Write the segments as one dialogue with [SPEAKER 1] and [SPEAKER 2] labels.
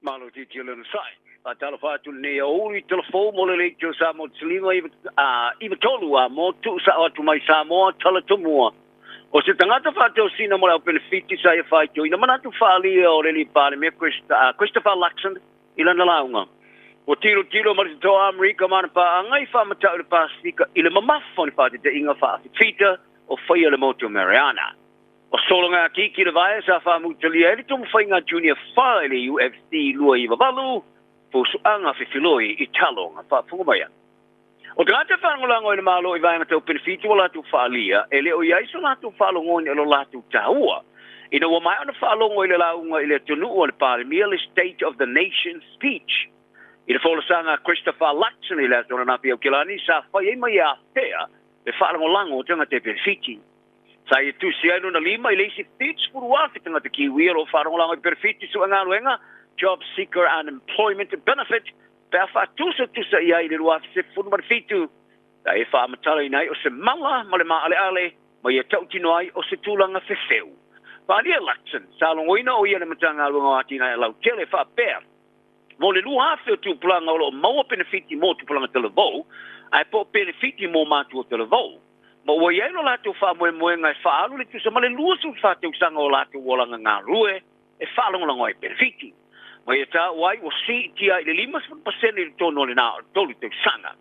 [SPEAKER 1] Malo titi o le onosai. Faatalofa atu lenei aoauli tala fou mo le Leitio Samoa Tiliga 93 a mo tuusao atu mai Samoa tala tomua. O se tagata faatosina mo le au penefiti sa ia faitioina manatu faaalia o le alii Palemia Christopher Luxon i lana lauga. Ua tilotilo ma le totoa Amerika ma ana paaga i faamatau i le Pasefika i le mamafa o ni faateteiga faafifita o faia le motu Mariana. O sologa a Kiki le vae sa faamutalia ai le tumufaiga Junior 4 i le UFC 298 fusuaga fefiloi i taloga faafofoga mai. O tagata faalagolago i le Malo i vaega tau penefiti ua latou faaalia, e le o i ai so latou faalogoina i lo latou taua. Ina ua maea ona faalogo i le lauga i le atunuu a le Palemia le State of the Nation Speech. I le folasaga a Christopher Luxon i le aso ananafi Aukilani sa fai ai mai afea le faalagolago o tagata i penefiti. Sa ia tusi ai lona lima i le isi 70,000 tagata Kiwi o lo o faalagolago i penefiti suegaluega Job Seeker Unemployment Benefit pe a faatusatusa i ai i le 2017 sa e faamatalaina ai o se mala ma le maaleale ma ia tautino ai o se tulaga fefeu. Faaalia Luxon, sa logoina o ia le Matagaluega o Atinae Lautele faapea, mo le 2,000 o tupulaga o lo o maua penefiti mo tupulaga talavou, ae po o penefiti mo matua talavou. Ma ua i ai lo latou faamoemoega e faaalu le tusa ma le 24 tausaga o latou olaga galue e faalagolago ai penefiti. Ma ia taua ai ua siitia i le 50% i le tonu o le na o le 3 tausaga.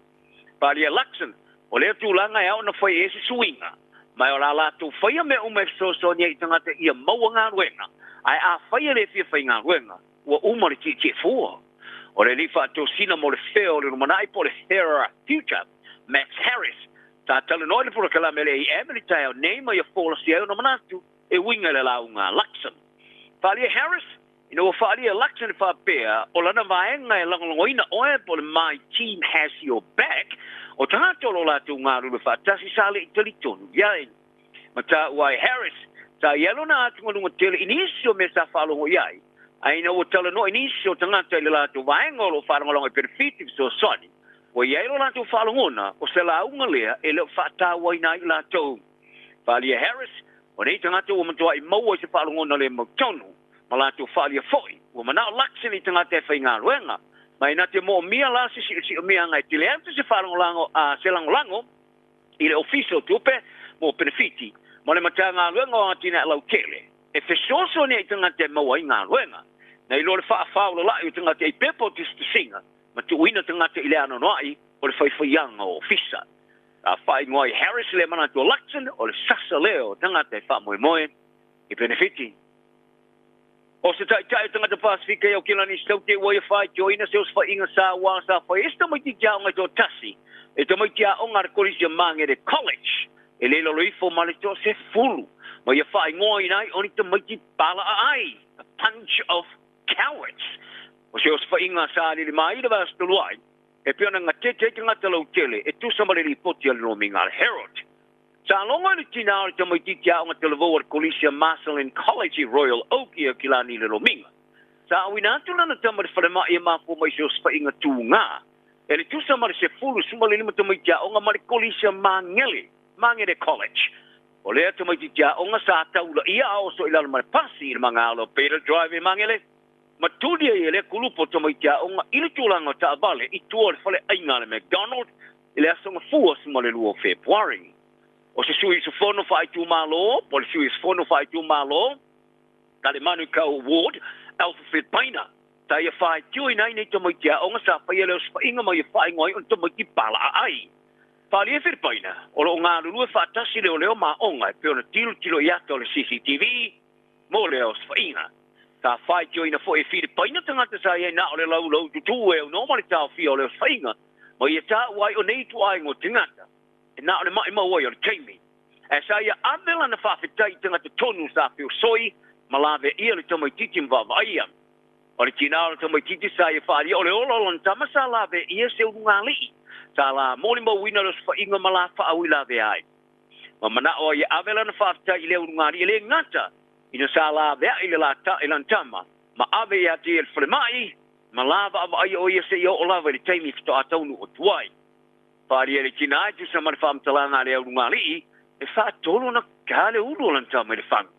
[SPEAKER 1] Faaalia Luxon, o lea tulaga e ao ona fai e se suiga, ma e o la latou faia mea uma e fesoasoani ai i tagata ia maua galuega, ae a fai e le fia faigaluega, ua uma le tietie fua. O le alii faatosina mo le fea o le lumanai po o le Fairer Future, Max Harris, sa talanoa i le polokalame a le AM i le taeao nei ma ia folasia ai ona manatu e uiga i le lauga a Luxon. Faaalia Harris, ina ua faaalia Luxon e faapea, o lana vaega e lagolagoina oe po o le My Team Has Your Back, o tagata o lo latou galulue faatasi sa le i talitonu i ai. Ma taua ai Harris, sa i ai lona atugaluga tele i nisi o mea sa faalogo i ai, ae ina ua talanoa i nisi o tagata i le latou vaega o lo o faalagolago i penefiti fesoasoani, ua i ai lo latou faalogona o se lauga lea e le o faatauaina ai i latou. Faaalia Harris, o nei tagata ua matuai maua i se faalogona le mautonu, ma latou faaalia foi, ua manao Luxon i tagata e faigaluega, ma e na te moomia la se siosiomia e tele atu se faalagolago a se lagolago i le ofisa o tupe mo penefiti ma le Matagaluega o Atinae Lautele e fesoasoani ai i tagata e maua ai galuega. Na iloa le faafaolala'i o tagata i pepa o tusitusiga ma tuuina tagata i le anoanoai o le faifaiaga o ofisa. Sa faaigoa ai Harris le manatu o Luxon o le sasa lea o tagata e faamoemoe i penefiti. O se taitai o tagata Pasefika i Aokelani Saute ua ia faitioina se osofaiga sa ua sa fai ai se tamaitiiti aoga e toatasi e tamaiti aoga a le Kolisi o Magere College e le i lalo ifo ma le toasefulu ma ia faaigoaina ai o ni tamaiti palaaai, a bunch of cowards. O se osofaiga sa alili mai le vaiaso talu ai, e pei ona gatete ai tagata lautele e tusa ma le lipoti a le lomiga a le Herald. Sa logo i le tina o le tamaitiiti aoga talavou a le Kolisi a Marcellin College i Royal Oak i Aukilani i le lomiga. Sa auina atu lana tama i le falemai e mafua mai se osofaiga tugā. E le tusa ma le 15 tamaiti aoga ma le Kolisi a Magele, Magere College. O lea tamaitiiti aoga sa taulaia a oso i lalo ma le pasi i le magalo o Beta Drive i Magele. Ma tuli ai e lea kulupu o tamaiti aoga i le tulaga o taavale i tua o le faleaiga a le McDonald i le aso Gafua 12 o Fepuari. O se sui usufono faaitumalo po o le sui usufono faaitumalo Talemanu-Kau Ward, Alfred Paina, sa ia faitioina ai nei tamaiti aoga sa faia le osofaiga ma ia faaigoa ai o ni tamaiti palaaai. Faaalia Filipaina, o lo o galulue faatasi leoleo ma aoga e pei ona tilotilo i ata o le CCTV mo lea osofaiga. Sa faitioina foi e Filipaina tagata sa i ai na o le laulau tutū e aunoa ma le taofia o le osofaiga ma ia taua ai o nei ituaiga o tagata e na o le maimau ai o le taimi. Ae sa ia ave lana faafetai i tagata tonu sa feosoi ma laveia le tamaitiiti ma vaavaaia. O le tina o le tamaitiiti sa ia faaalia o le ola o lana tama sa laveia se ulugalii. Sa la molimauina le osofaiga ma la faauilavea ai. Ma manao ai e ave lana faafetai i lea ulugalii e le gata ina sa laveai le i lana tama ma ave ia te ia i le falemai ma la vaavaaia o ia seia oo lava i le taimi faatoa taunuu atu ai. Faaalia e le tina e tusa ma le faamatalaga a le ulugalii e faatolu ona ta le ulu o lana tama i le fagu.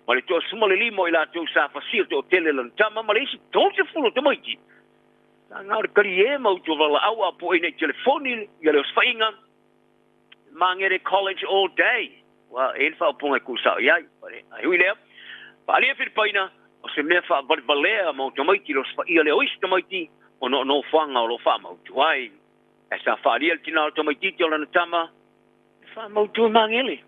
[SPEAKER 1] Ma le 25 o i latou sa fasia to'atele lona tama ma le isi 30 o tamaiti. Sa gao le kali e mau tuvala au a po ina i telefoni ia le osofaiga Magele College all day. Ua e le faaopoga e kuusao iai. Ai ui lea, faalia Filipaina, o se mea faavalevalea ma o tamaiti le osofaia lea o isi tamaiti ona o nofoaga o lo o faamautu ai. Ae sa faalia le tinā o le tamaititi o lana tama e faamautu e Magele.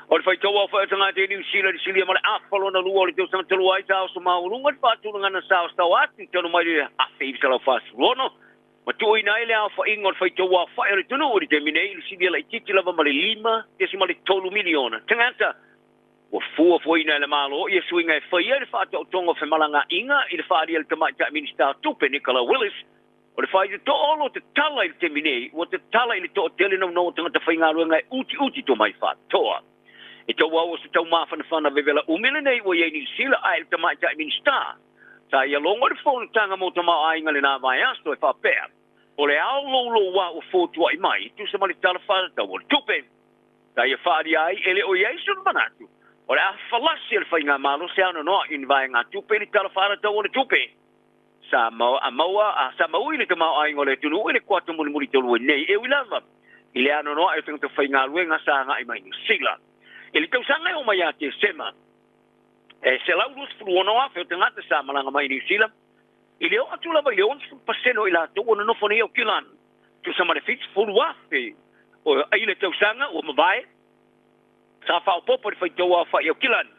[SPEAKER 1] O le faitau aofai o tagata i Niu Sila i le silia ma le afa lona lua o le tausaga talu ai sa oso maualuga le faatulagaga sa osao atu talu mai le 1946 ma tuuina ai le aofaiga o le faitau aofai o le atunuu i le taimi nei i le silia laitiiti lava ma le 5.3 miliona tagata. Ua fuafuaina e le Malo ia suiga e faia i le faataotoga o femalagaaiga i le faaalia e le Tamaitai Minisita o Tupe Nicola Willis o le faitotoa o lo o tatala i le taimi nei ua tatala i le toatele naunau o tagata faigaluega e utiuti tomai faatoa. E tauau o se taumafanafana vevela umi lenei ua i ai Niu Sila ae le Tamaitai Minisita sa ia logo le fonotaga mo tamaoaiga lenā vaiaso e faapea o le ao loulouā ua fotua'i mai tusa ma le Tala Faatatau o le Tupe. Sa ia faaalia ai e le o i ai sona manatu o le a falasi e le faigamalo se anoanoa'i ni vaegatupe i le Tala Faatatau o le Tupe. Sa maua sa maui le tamaoaiga o le atunuu i le kuata mulimuli talu ai nei e ui lava i le anoanoa'i o tagata faigaluega sa aga'i mai Niu Sila. I le tausaga e oo mai ia Tesema, e 126,000 o tagata sa malaga mai Niu Sila, i le oo atu lava i le 60% o i latou ua nonofo nei i Aukilani, tusa ma le 70,000 o i le tausaga ua mavae, sa faaopoopo i le faitau aofai i Aukilani,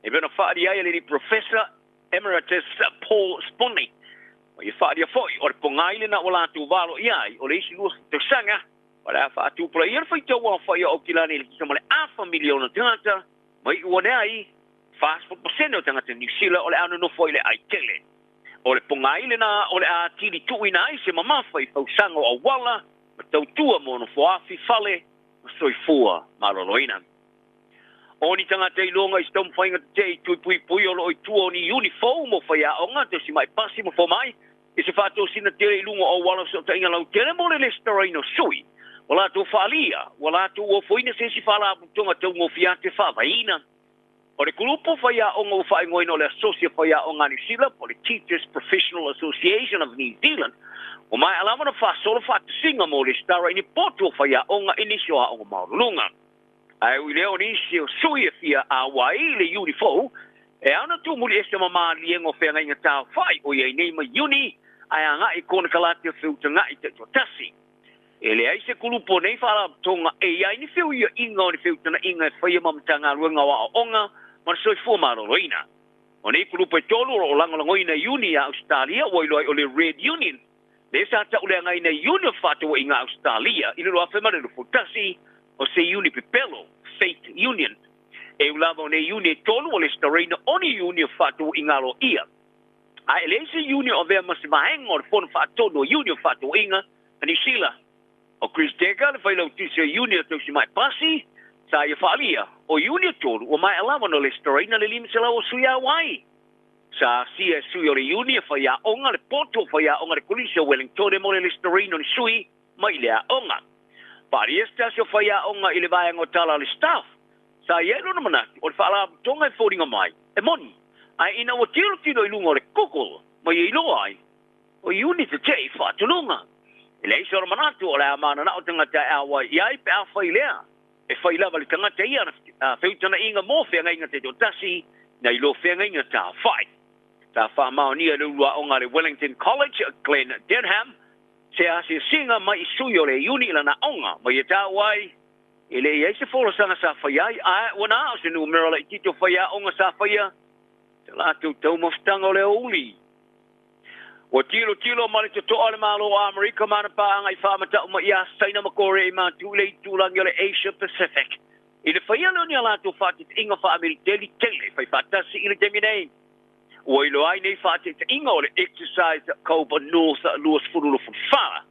[SPEAKER 1] e pei ona faaalia ai e le alii Professor Emeritus Paul Sponey. Ma ia faaalia foi, o le pogai lena ua latou valo i ai, o le isi 20 tausaga, o le a faatupulaia le faitau aofai o Aukilani i le tusa ma le afa miliona tagata, ma iu ane ai, 40% o tagata Niu Sila o le a nonofo ai i le aitele. O le pogai lena o le a atili tuuina ai se mamafa i fausaga o auala ma tautua mo nofoafi, fale ma soifua maloloina. O ni tagata iloga i se taumafaiga tetee i tui puipui o loo i tua o ni iuni fou mo faiaoga, tausima'i pasi ma fomai, i se faatosina tele i luga o auala o fesootaiga lautele mo le resitalaina o sui ua latou faalia ua latou ofoina se isi faalapotopotoga taugofie atu e faavaiina. O le kulupu faiaoga ua faaigoaina o le Asosi o Faiaoga a Niu Sila po o le Teachers Professional Association of New Zealand ua maea lava ona faasolo faatasiga mo resitala i ni potu o faiaoga i nisi o aoga maualuluga. Ae ui lea o nisi o sui e fia auai i le iuni fou, e ao ona tuumuli ese ma maliega o feagaiga taofa'i o i ai nei mai Iuni ae aga'i i konekarate o feutaga'i taitoatasi. E leai se kulupu o nei faalapotopotoga e i ai ni feuia'iga o ni feutana'iga e faia ma Matagaluega o Aoaoga ma le Soifua Maloloina. O nei kulupu e tolu o loo lagolagoina iuni ia Ausetalia ua iloa ai o le Red Union, lea sa ta'uleagaina i iuni o fefaataua'iga a Ausetalia i le 2021, o se iuni pepelo, fake union. E ui lava o nei iuni e tolu ua lesitalaina o ni iuni o fefaataua'iga aloaia, ae e leai se iuni o avea ma se vaega o le Fono Faatonu o Iuni o Fefaataua'iga a Niu Sila. O Chris Decker le failautusi o iuni o tausima'i pasi, sa ia faalia o iuni e tolu ua maea lava ona lesitalaina le 500 o sui auai. Sa asia e sui o le iuni e faiaoga le potu o faiaoga le Kolisi o Wellingtone mo le lesitalaina o ni sui mai i le aoga. Faalia se tasi o faiaoga i le vaega o tala a le staff, sa i ai lona manatu o le faalapotopotoga e foliga mai e moni, ae ina ua tilotilo i luga o le Google ma ia iloa ai o iuni tete'i faatunuga. E leai se ona manatu o le a mananao tagata e auai i ai pe afai lea e fai lava le tagata ia ana feutana'iga mo feagaiga taitoatasi nai lo feagaiga taofa'i. Sa faamaonia e le uluaoga a le Wellington College Glenn Denham se asiasiga mai i sui o le iuni i lana aoga ma ia taua ai e le i ai se folasaga sa faia ai, ae ua na o se numera laitiiti o faiaoga sa faia sa latou taumafataga o le aoauli. Ua tilotilo ma le toto'a le Malo o Amerika ma ana paaga i faamata'u mai iā Saina ma Korea i matu i le itulagi o le Asia Pacific i le faia lea o ni a latou faateteiga faamiliteli tele faifaatasi i le taimi nei. Ua iloa ai nei faateteiga o le Exercise Cobra North 2024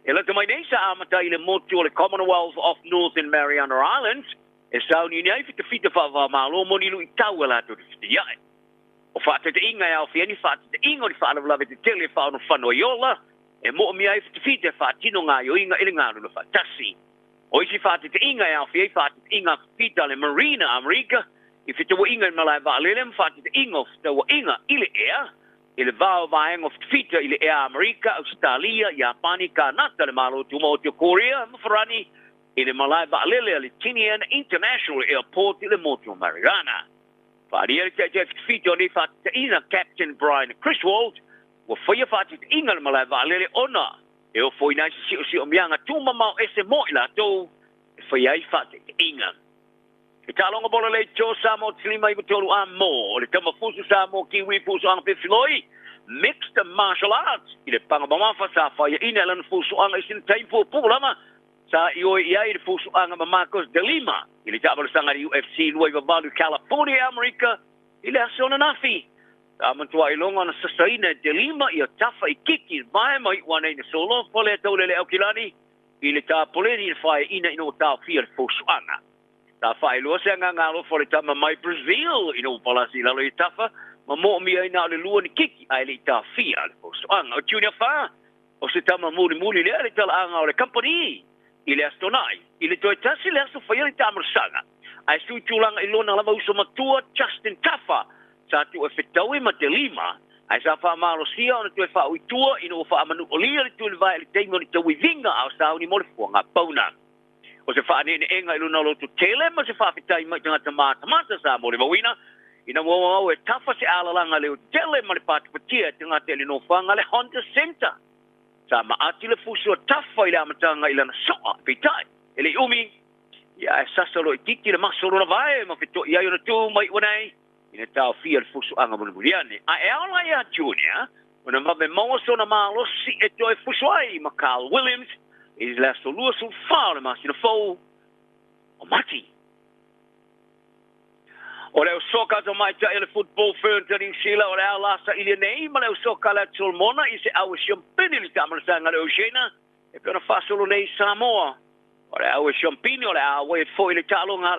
[SPEAKER 1] e lata mai nei sa amata i le motu o le Commonwealth of Northern Mariana Islands e sauniuni ai fitafita faava-o-Malo mo ni lu'itau a latou te fitia'i. O faateteiga e aofia ai ni faateteiga o ni faalavelave tetele e faaonofano ai ola e moomia ai fitafita e faatino gaoioiga i le galulue faatasi. O isi faateteiga e aofia ai faateteiga a fitafita a le Marine a Amerika I fetauaiga i le malae vaalele ma faataitaiga o fetauaiga i le ea i le va o vaega o fitafita i le ea Amerika, Ausetalia, Iapani, Kanata, le Malo Tumaoti o Korea ma Farani i le malae vaalele a le Tinian International Airport i le motu o Mariana. Faaalia le taitai fitafita o nei faataitaiga Captain Brian Criswald ua faia faataitaiga le malae vaalele ona e ofoina ai se siosiomiaga tumamao ese mo i latou e faia ai faataitaiga. E taaloga mo le Leitio Samoa Tilima i tolu a mo o le tamafusu Samoa Kiwi fusuaga fefiloi Mixed Martial Arts i le paga mamafa sa faiaina e lana fusuaga i sina taimi puupuu lava sa ioe i ai le fusuaga ma Marcos de Lima i le taavalesaga le UFC 28 California Amerika i le aso ananafi. Sa matua iloga ona sasaina e de Lima ia tafa i kiki vae mai ua nei na solofo le taulele aukilani i le tapoleni i le faeina ina ua taofia le fusuaga. Sa faailoa se agaga alofa o le tama mai Brazil ina ua palasi i lalo i tafa ma moomia ai na o le lua ni kiki ae le i taofia le fusuaga. O Junior Fa o se tama mulimuli lea le talaaga o le company i le aso Toonai i le toe tasi le aso faia le taamalosaga ae sui tulaga i lona lava uso matua Justin Tafa sa tuu e fetaui ma te lima ae sa faamalosia ona toe faauitua ina ua faamanuolia le tulivae i le taimi o le tauiviga a o sauni mo le fuaga pauna. O se faaneeneega i lona loto tele ma se faafetai mai tagata matamata sa mo le mauina ina ua au e tafa se alalaga leo tele ma le patipatia e tagata i le nofoaga le Honda Center. Sa maati le fusu o tafa i le amataga i lana soa peitai e le umi ia e sasa lo i titi le maso lona vae ma feto'i ai ona tu mai ua nei ina taofia le fusuaga mulimuliane. A e aola ia Junior ona vave maua sona malosi e toe fusu ai ma Carl Williams i le aso 24 o le masina fou o Mati. O le ausoka tamaitai le Football Ferns a Niu Sila o le a la sailia nei ma le ausoka le Solomona i se au e siampini le taamalasaga le Oceania e pei ona faasolo nei Samoa. O le au e siampini o le a auai foi le taaloga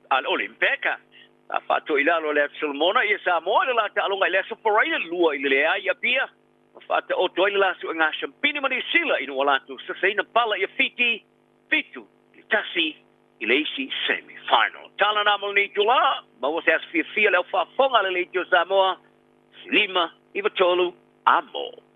[SPEAKER 1] a le Olimpeka. Sa faato'i lalo le Solomona ia Samoa i le la taaloga i le aso Faraile 2 i le leai Apia ma faataoto ai le la suega siampini ma Niu Sila ina ua latou sasaina pala ia Fiti 7-1 i le isi semi-final. Tala na mo lenei itulā, maua se aso fiafia le au faafofoga a le Leitio Samoa, 5 9 3 a mo.